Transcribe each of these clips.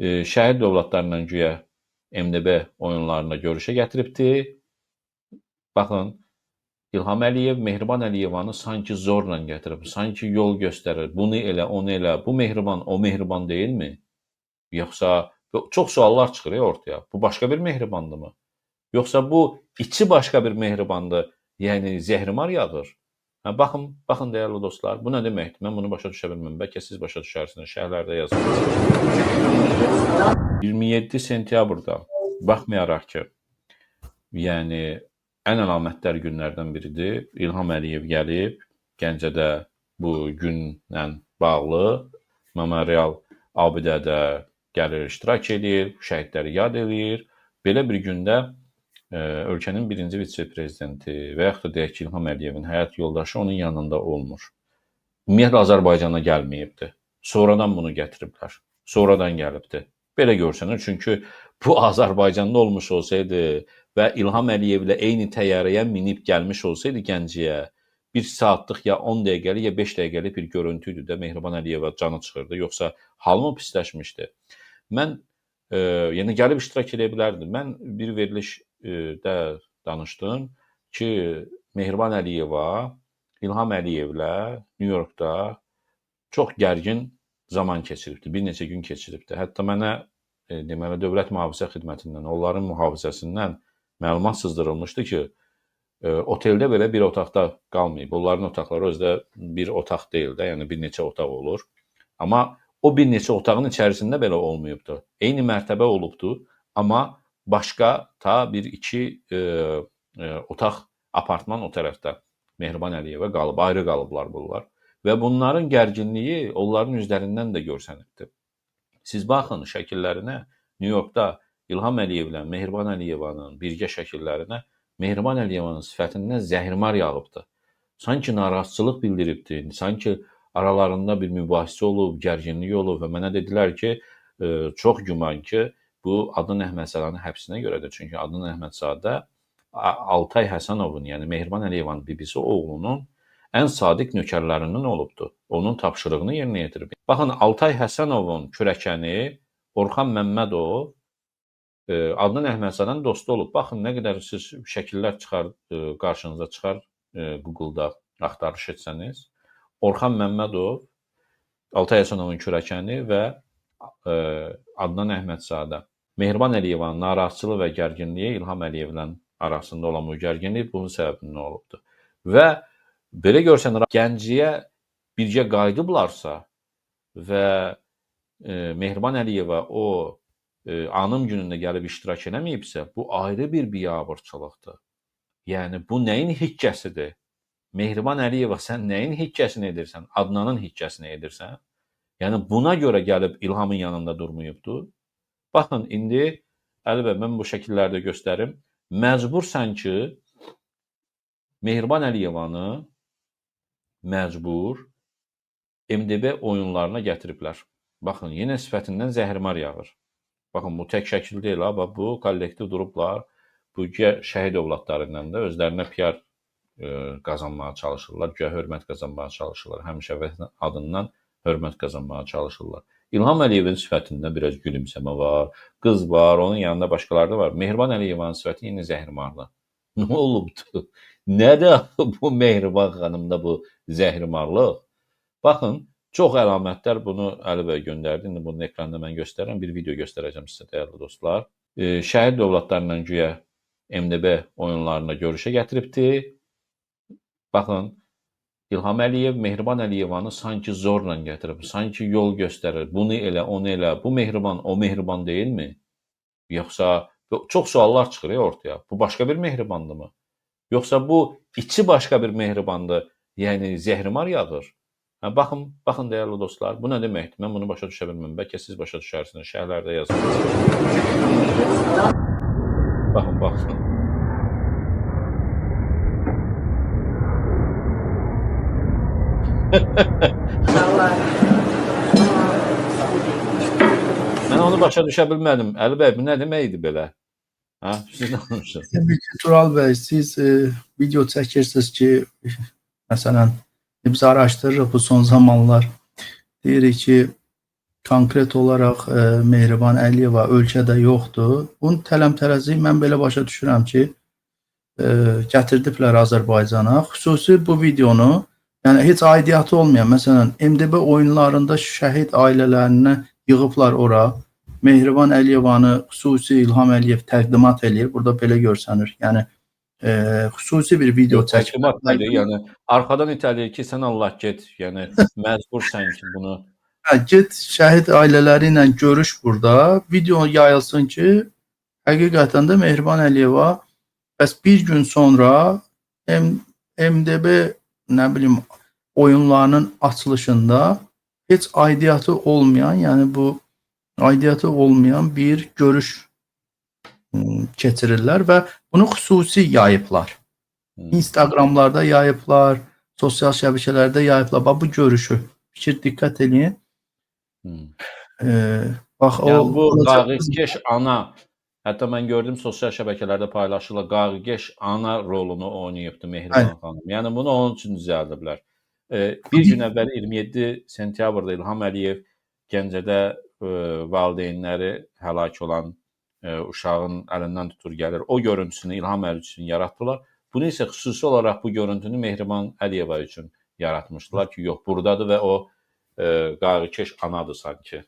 Şəhid övladlarla güya MDB oyunlarında görüşə gətiribdi. Baxın, İlham Əliyev Mehriban Əliyevanı sanki zorla gətirib, sanki yol göstərir. Bunu elə, onu elə. Bu Mehriban, o Mehriban deyilmi? Yoxsa çox suallar çıxır ortaya. Bu başqa bir Mehribandırmı? Yoxsa bu içi başqa bir Mehribandır, yəni zəhrimar yağır? Hə, baxın, baxın dəyərli dostlar, bu nə deməkdir? Mən bunu başa düşə bilmirəm. Bəlkə siz başa düşərsiniz, şərhlərdə yazın. 27 sentyabrda baxmayaraq ki, yəni ən əlamətdar günlərdən biridir. İlham Əliyev gəlib Gəncədə bu günlə bağlı memorial abidədə gəlir, iştirak edir, şəhidləri yad eləyir. Belə bir gündə ölkənin birinci vitse-prezidenti və yaxud da deyək ki, İlham Əliyevin həyat yoldaşı onun yanında olmur. Ümumiyyətlə Azərbaycana gəlməyibdi. Sonradan bunu gətiriblər. Sonradan gəlibdi. Belə görsənir. Çünki bu Azərbaycanda olmuş olsaydı və İlham Əliyevlə eyni təyyarəyə minib gəlmiş olsaydı Gəncəyə, bir saatlıq ya 10 dəqiqəlik ya 5 dəqiqəlik bir görüntü idi də Mehriban Əliyeva canı çıxırdı. Yoxsa halımı pisləşmişdi. Mən yəni gəlib iştirak edə bilərdim. Mən bir verilişdə danışdım ki, Mehriban Əliyeva İlham Əliyevlə New Yorkda çox gərgin zaman keçiribdi, bir neçə gün keçiribdi. Hətta mənə deməli Dövlət Mühafizə Xidmətindən, onların mühafizəsindən məlumat sızdırılmışdı ki, oteldə belə bir otaqda qalmayıb. Onların otaqları özü də bir otaq deyil də, yəni bir neçə otaq olur. Amma o bir neçə otağın içərisində belə olmayıbdı. Eyni mərtəbə olubdu, amma başqa ta bir iki otaq apartman o tərəfdə Mehriban Əliyevə qalıb, ayrı qalıblar bunlar. Və bunların gərginliyi onların üzlərindən də görsənibdi. Siz baxın şəkillərinə, New Yorkda İlham Əliyevlə Mehriban Əliyevanın birgə şəkillərinə, Mehriban Əliyevanın sifətindən zəhrimar yağıbdı. Sanki narazıçılıq bildiribdi, sanki aralarında bir mübahisə olub, gərginlik olub və mənə dedilər ki, çox güman ki, bu Adnan Əhmədzadənin həbsinə görədir. Çünki Adnan Əhmədzadə Altay Həsənovun, yəni Mehriban Əliyevanın bibisi oğlunun ən sadiq nökərlərindən olubdu. Onun tapşırığını yerinə yetirib. Baxın, Altay Həsənovun kürəkəni Orxan Məmmədov Adnan Əhmədzadənin dostu olub. Baxın, nə qədər siz şəkillər çıxar, qarşınıza çıxar Google-da axtarış etsəniz. Orxan Məmmədov, Altay Həsənovun kürəkəni və Adnan Əhmədzadə. Mehriban Əliyevanın narazıçılığı və gərginliyi İlham Əliyevlə arasında olan bu gərginlik bunun səbəbindən olubdu. Və belə görsənir, Gəncəyə birgə qayıdıblarsa və Mehriban Əliyeva o anım günündə gəlib iştirak eləməyibsə, bu ayrı bir biabırçılıqdır. Yəni bu nəyin hikkəsidir? Mehriban Əliyeva, sən nəyin hikkəsini edirsən? Adnanın hikkəsini edirsən? Yəni buna görə gəlib İlhamın yanında durmayıbdı. Baxın, indi Əli bəy, mən bu şəkillərdə göstərim. Məcbursan ki, Mehriban Əliyevanı məcbur MDB oyunlarına gətiriblər. Baxın, yenə sifətindən zəhrimar yağır. Baxın, bu tək şəkil deyil, ha, bax, bu kollektiv durublar. Bu güya şəhid övladları ilə də özlərinə PR qazanmağa çalışırlar, güya hörmət qazanmağa çalışırlar. Həmişə vətən adından hörmət qazanmağa çalışırlar. İlham Əliyevin sifətində biraz gülümsəmə var, qız var, onun yanında başqaları da var. Mehriban Əliyevanın sifəti yenə zəhrimarlı. Nə olubdu? Nədir bu Mehriban xanımda bu zəhrimarlıq? Baxın, çox əlamətlər bunu Əli bəy göndərdi. İndi bunu ekranda mən göstərirəm. Bir video göstərəcəm sizə, dəyərli dostlar. Şəhid övladlarla güya MDB oyunlarında görüşə gətiribdi. Baxın, İlham Əliyev Mehriban Əliyevanı sanki zorla gətirib, sanki yol göstərir. Bunu elə, onu elə. Bu Mehriban, o Mehriban deyilmi? Yoxsa çox suallar çıxır ortaya. Bu başqa bir Mehribandırmı? Yoxsa bu içi başqa bir Mehribandır, yəni zəhrimar yağır? Hə, baxın, baxın dəyərli dostlar, bu nə deməkdir? Mən bunu başa düşə bilmirəm. Bəlkə siz başa düşərsiniz, şərhlərdə yazın. Baxın, baxın. Mən onu başa düşə bilmədim. Əli bəy, bu nə deməkdir belə? Hə, siz nə danışırsınız? Təbii ki, Tural bəy, siz video çəkirsiniz ki, məsələn, biz araşdırırıq bu son zamanlar. Deyirik ki, Konkret olaraq Mehriban Əliyeva ölkədə yoxdur. Bunun tələm-tələsi mən belə başa düşürəm ki, gətirdiblər Azərbaycana. Xüsusi bu videonu, yəni heç aidiyyatı olmayan, məsələn, MDB oyunlarında şəhid ailələrini yığıblar ora. Mehriban Əliyevanı xüsusi İlham Əliyev təqdimat eləyir. Burada belə görsənir. Yəni xüsusi bir video çəkib. Yəni arxadan itələyir ki, sən Allah get, yəni məcbursan ki bunu. Hə, get şəhid ailələri ilə görüş burada. Video yayılsın ki, həqiqətən də Mehriban Əliyeva bəs bir gün sonra MDB nə bilim oyunlarının açılışında heç aidiyyatı olmayan, yəni bu aidiyyatı olmayan bir görüş keçirirlər və bunu xüsusi yayıblar. Instagramlarda yayıblar, sosial şəbəkələrdə yayıblar. Bax bu görüşü. Fikir diqqət eləyin. Bax yəni, o bu qayğıkeş ana, hətta mən gördüm sosial şəbəkələrdə paylaşırlar, qayğıkeş ana rolunu oynayıbdı Mehriban xanım. Yəni bunu onun üçün düzəldiblər. Bir gün əvvəl 27 sentyabrda İlham Əliyev Gəncədə valideynləri həlak olan uşağın əlindən tutur gəlir. O görüntüsünü İlham Əliyev üçün yaratdılar. Bunu isə xüsusi olaraq bu görüntünü Mehriban Əliyeva üçün yaratmışdılar ki, yox, buradadır və o qayğıkeş anadır sanki.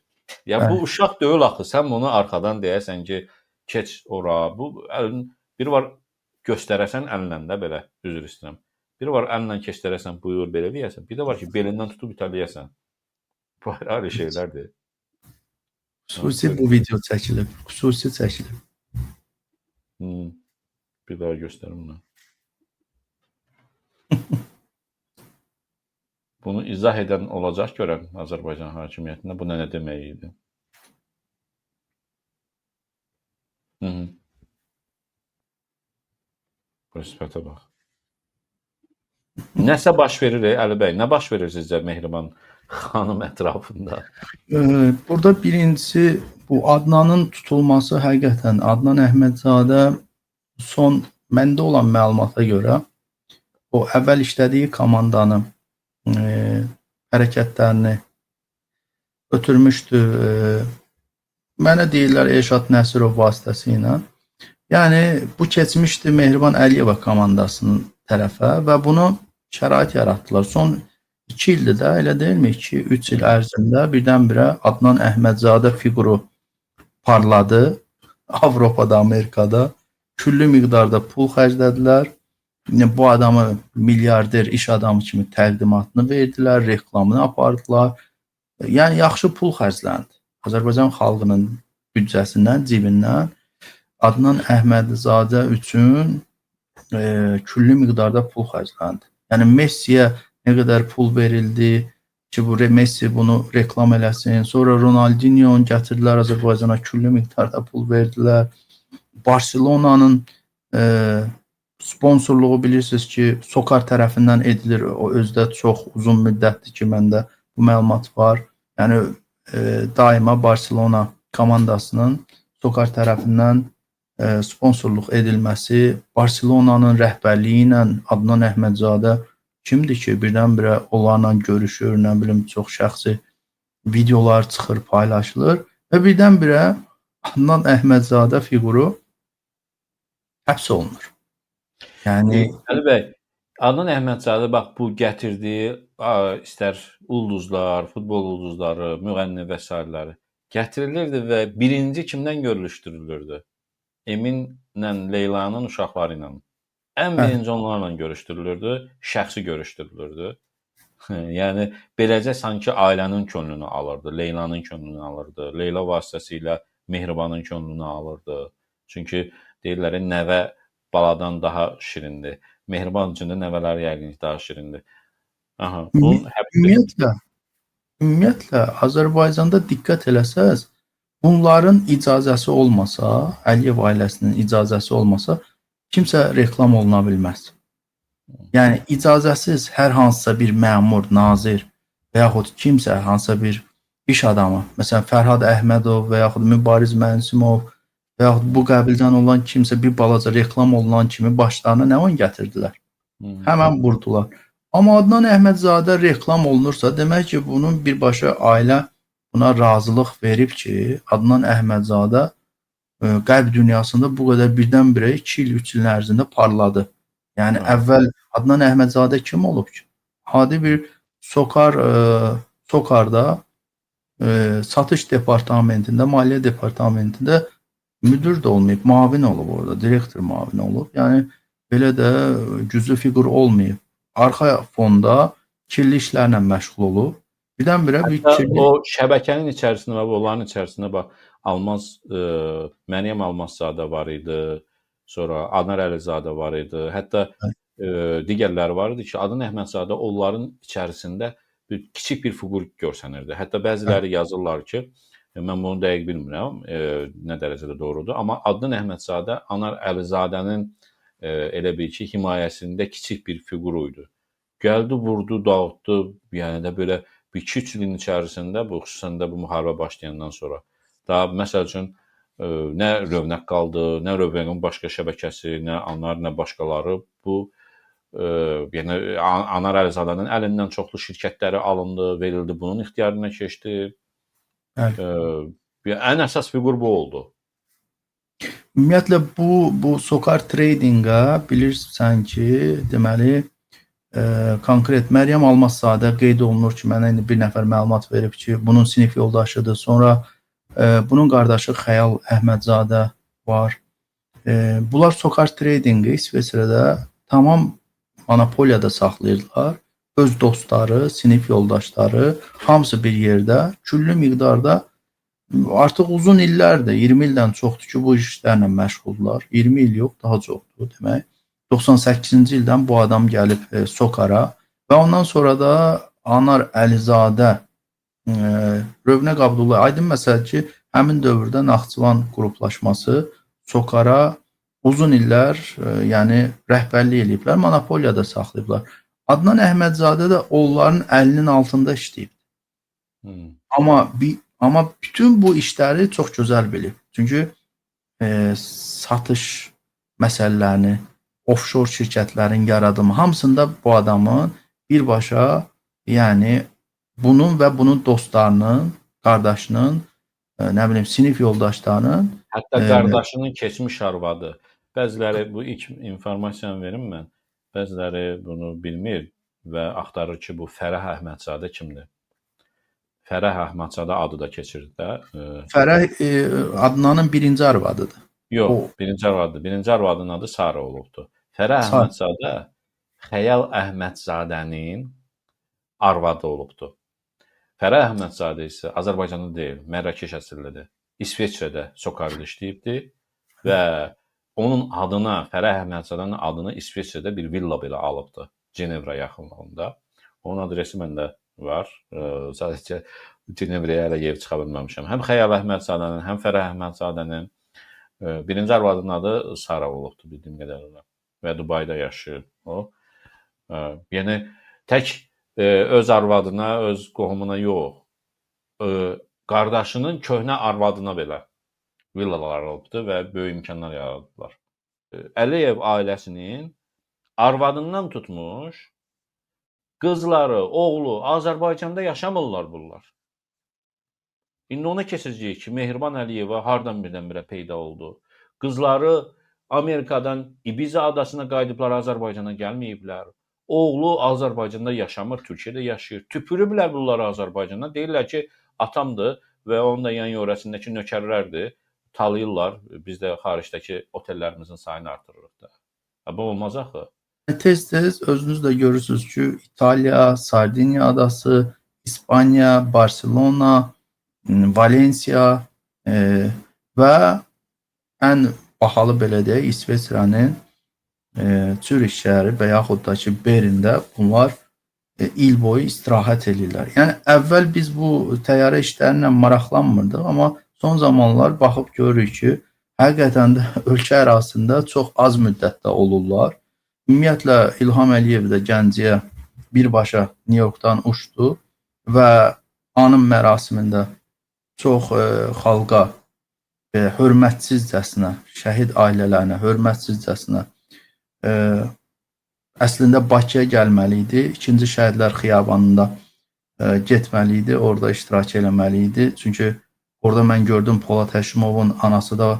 Ya bu uşaq deyil axı, sən bunu arxadan deyəsən ki, keç ora. Bu əlin biri var göstərəsən əllə də belə, üzr istəyirəm. Biri var əllə keçdirəsən, buyur belə deyəsən. Bir də var ki, belindən tutub itələyəsən. Bu ayrı şeylərdir. Xüsusi bu video çəkilib, xüsusi çəkilib. Bir daha göstərim bunu. Bunu izah edən olacaq görən Azərbaycan hakimiyyətində bu nə demək idi? Bu sifətə bax. Nəsə baş verir, Əli bəy? Nə baş verir sizcə Mehriban xanım ətrafında? Burada birincisi bu Adnanın tutulması həqiqətən Adnan Əhmədzadə son məndə olan məlumata görə o əvvəl işlədiyi komandanı hərəkətlərini ötürmüşdü. Mənə deyirlər Elşad Nəsirov vasitəsilə. Yəni bu keçmişdi Mehriban Əliyeva komandasının tərəfə və bunu şərait yaratdılar. Son 2 ildir də, elə deyilmi? 2-3 il ərzində birdən-birə Adnan Əhmədzadə fiquru parladı. Avropada, Amerikada küllü miqdarda pul xərclədilər. Bu adamı milyarder iş adamı kimi təqdimatını verdilər, reklamını apardılar. Yəni yaxşı pul xərcləndi. Azərbaycan xalqının büdcəsindən, cibindən Adnan Əhmədzadə üçün küllü miqdarda pul xərcləndi. Yəni Messiyə nə qədər pul verildi ki, bu Messi bunu reklam eləsin. Sonra Ronaldinho-nu gətirdilər Azərbaycana, küllü miqdarda pul verdilər. Barselonanın sponsorluğu bilirsiniz ki, Sokar tərəfindən edilir. O özdə çox uzun müddətdir ki, məndə bu məlumat var. Yəni daima Barselona komandasının Sokar tərəfindən sponsorluq edilməsi, Barselonanın rəhbərliyi ilə Adnan Əhmədzadə kimdir ki, birdən-birə onlarla görüşür, nə bilim, çox şəxsi videolar çıxır, paylaşılır və birdən-birə Adnan Əhmədzadə fiquru həbs olunur. Yəni Əli bəy, Adnan Əhmədzadə bax bu gətirdiyi istər ulduzlar, futbol ulduzları, müğənni və sairələri gətirilirdi və birinci kimdən görüşdürülürdü? Eminlə Leylanın uşaqları ilə. Ən birinci onlarla görüşdürülürdü, şəxsi görüşdürülürdü. Yəni beləcə sanki ailənin könlünü alırdı, Leylanın könlünü alırdı, Leyla vasitəsilə Mehribanın könlünü alırdı. Çünki deyirlər, nəvə baladan daha şirindir. Mehriban üçün də nəvələr yəqin ki, daha şirindir. Aha, bunun ümumiyyətlə Azərbaycanda diqqət eləsəz, bunların icazəsi olmasa, Əliyev ailəsinin icazəsi olmasa, kimsə reklam oluna bilməz. Yəni icazəsiz hər hansısa bir məmur, nazir və yaxud kimsə, hansısa bir iş adamı, məsələn Fərhad Əhmədov və yaxud Mübariz Mənsimov və yaxud bu qəbildən olan kimsə bir balaca reklam olunan kimi başlarına nə oyun gətirdilər? Həmən vurdular. Amma Adnan Əhmədzadə reklam olunursa, demək ki, bunun birbaşa ailə buna razılıq verib ki, Adnan Əhmədzadə qərb dünyasında bu qədər birdən-birə 2 il, 3 ilin ərzində parladı. Yəni əvvəl Adnan Əhmədzadə kim olub ki? Adi bir Sokarda satış departamentində, maliyyə departamentində müdür də olmayıb, müavin olub orada, direktor müavini olub. Yəni belə də güclü fiqur olmayıb. Arxa fonda kirli işlərlə məşğul olub. Birdən-birə bir kirli... O şəbəkənin içərisində və onların içərisində bax Almaz, Məryəm Almazzadə var idi, sonra Anar Əlizadə var idi, hətta digərləri var idi ki, Adnan Əhmədzadə onların içərisində bir kiçik bir fiqur görsənirdi. Hətta bəziləri yazırlar ki, mən bunu dəqiq bilmirəm, nə dərəcədə doğrudur, amma Adnan Əhmədzadə Anar Əlizadənin elə bil ki, himayəsində kiçik bir fiqur idi. Gəldi, vurdu, dağıtdı, yəni də belə bir 2-3 ilin içərisində, bu xüsusən də bu müharibə başlayandan sonra. Daha məsəl üçün nə Rövnəq qaldı, nə Rövnəqin başqa şəbəkəsi, nə Anar, nə başqaları bu yəni Anar Əlizadənin əlindən çoxlu şirkətləri alındı, verildi, bunun ixtiyarına keçdi. Ən əsas fiqur bu oldu. Ümumiyyətlə bu Sokar Trading-ə bilirsən ki, deməli konkret Məryəm Almazzadə qeyd olunur ki, mənə indi bir nəfər məlumat verib ki, bunun sinif yoldaşıdır. Sonra bunun qardaşı Xəyal Əhmədzadə var. Bunlar Sokar Trading-i İsveçrədə tamam monopoliyada saxlayırdılar. Öz dostları, sinif yoldaşları hamısı bir yerdə küllü miqdarda artıq uzun illərdir, 20 ildən çoxdur ki, bu işlərlə məşğuldurlar. 20 il yox, daha çoxdur demək. 98-ci ildən bu adam gəlib Sokara və ondan sonra da Anar Əlizadə, Rövnəq Abdullah, aydın məsələ ki, həmin dövrdə Naxçıvan qruplaşması Sokara uzun illər yəni rəhbərlik eləyiblər, monopoliyada saxlayıblar. Adnan Əhmədzadə də onların əlinin altında işləyib. Amma bütün bu işləri çox gözəl bilib. Çünki satış məsələlərini, offshore şirkətlərin yaradımı, hamısında bu adamın birbaşa, yəni bunun və bunun dostlarının, qardaşının, nə bilim, sinif yoldaşlarının, hətta qardaşının keçmiş arvadı. Bəziləri bu ilk informasiyanı verim mən. Bəziləri bunu bilmir və axtarır ki, bu Fərəh Əhmədzadə kimdir? Fərəh Əhmədzadə adı da keçirdi də. Fərəh Adnanın birinci arvadıdır. Yox, birinci arvadı. Birinci arvadının adı Sara olubdur. Fərəh Əhmədzadə Xəyal Əhmədzadənin arvadı olubdur. Fərəh Əhmədzadə isə Azərbaycanlı deyil, Mərrakeş əsillidir. İsveçrədə Sokarda işləyibdir və onun adına, Fərəh Əhmədzadənin adını İsveçrədə bir villa belə alıbdır, Cenevra yaxınlığında. Onun adresi məndə var. Sadəcə Cenevrəyə hələ ev çıxa bilməmişəm. Həm Xəyal Əhmədzadənin, həm Fərəh Əhmədzadənin birinci arvadının adı Sara olubdur, bildiyim qədərilə. Və Dubayda yaşayır o. Yəni tək öz arvadına, öz qohumuna yox, qardaşının köhnə arvadına belə villalar alıbdır və böyük imkanlar yaradıblar. Əliyev ailəsinin arvadından tutmuş qızları, oğlu Azərbaycanda yaşamırlar bunlar. İndi ona keçəcəyik ki, Mehriban Əliyeva hardan birdən-birə peyda oldu? Qızları Amerikadan Ibiza adasına qayıdıblar, Azərbaycana gəlməyiblər. Oğlu Azərbaycanda yaşamır, Türkiyədə yaşayır. Tüpürüblər bunları Azərbaycana. Deyirlər ki, atamdır və onun da yan yörəsindəki nökərlərdir. Talayırlar. Biz də xaricdəki otellərimizin sayını artırırıq da. Bu olmaz axı. Tez-tez özünüz də görürsünüz ki, İtaliya, Sardiniya adası, İspaniya, Barselona, Valensiya və ən bahalı belə deyək, İsveçrənin Zürich şəhəri və yaxud da ki, Berlində bunlar il boyu istirahət eləyirlər. Yəni əvvəl biz bu təyyarə işləri ilə maraqlanmırdıq, amma son zamanlar baxıb görürük ki, həqiqətən də ölkə ərazisində çox az müddətdə olurlar. Ümumiyyətlə İlham Əliyev də Gəncəyə birbaşa New Yorkdan uçdu və anım mərasimində çox xalqa hörmətsizcəsinə, şəhid ailələrinə hörmətsizcəsinə əslində Bakıya gəlməli idi. İkinci Şəhidlər Xiyabanında getməli idi, orada iştirak eləməli idi. Çünki orada mən gördüm Polad Həşimovun anası da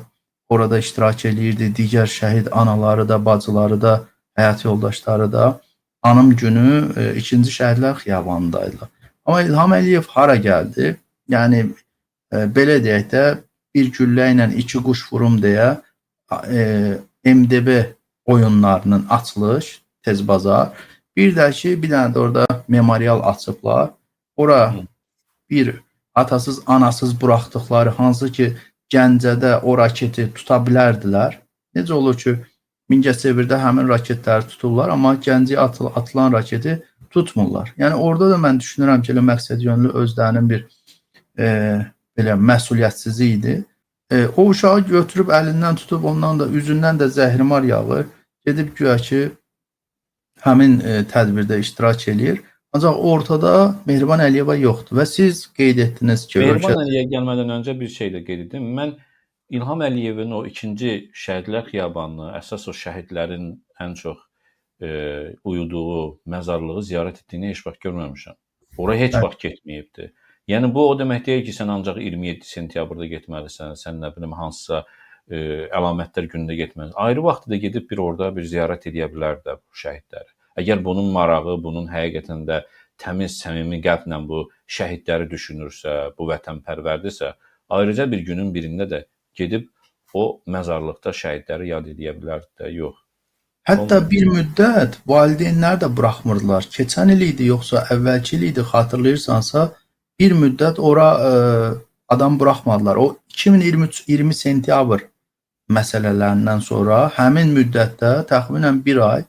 orada iştirak eləyirdi, digər şəhid anaları da, bacıları da, həyat yoldaşları da anım günü 2-ci Şəhidlər Xiyabanındaydılar. Amma İlham Əliyev hara gəldi? Yəni belə deyək də, bir güllə ilə iki quş vurum deyə MDB oyunlarının açılış, tez bazar. Bir də ki, bir dənə də orada memorial açıblar. Ora bir atasız, anasız buraxdıqları, hansı ki Gəncədə o raketi tuta bilərdilər. Necə olur ki, Mingəçevirdə həmin raketləri tuturlar, amma Gəncəyə atılan raketi tutmurlar. Yəni orada da mən düşünürəm ki, elə məqsədyönlü özlərinin bir belə məsuliyyətsizliyi idi. O uşağı götürüb əlindən tutub, ondan da üzündən də zəhrimar yağır. Gedib güya ki, həmin tədbirdə iştirak eləyir. Ancaq ortada Mehriban Əliyeva yoxdur və siz qeyd etdiniz ki, Mehriban Əliyeva gəlmədən öncə bir şey də qeyd edim. Mən İlham Əliyevin o 2-ci Şəhidlər Xiyabanını, əsas o şəhidlərin ən çox uyuduğu məzarlığı ziyarət etdiyini heç vaxt görməmişəm. Ora heç vaxt getməyibdi. Yəni bu o demək deyil ki, sən ancaq 27 sentyabrda getməlisən, sən nə bilim hansısa əlamətlər günündə getməlisən. Ayrı vaxtda da gedib bir orada bir ziyarət edə bilər də bu şəhidləri. Əgər bunun marağı, bunun həqiqətən də təmiz, səmimi qəlblə bu şəhidləri düşünürsə, bu vətənpərvərdirsə, ayrıca bir günün birində də gedib o məzarlıqda şəhidləri yad edə bilər də, yox. Hətta bir müddət valideynlər də buraxmırdılar. Keçən il idi, yoxsa əvvəlki il idi, xatırlayırsansa, bir müddət ora adam buraxmadılar. O 2023 20 sentyabr məsələlərindən sonra həmin müddətdə təxminən bir ay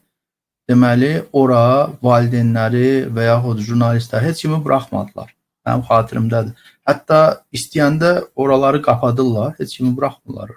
deməli ora valideynləri və yaxud jurnalistlər heç kimi buraxmadılar. Mənim xatirimdədir. Hətta istəyəndə oraları qapadırlar, heç kimi buraxmırlar.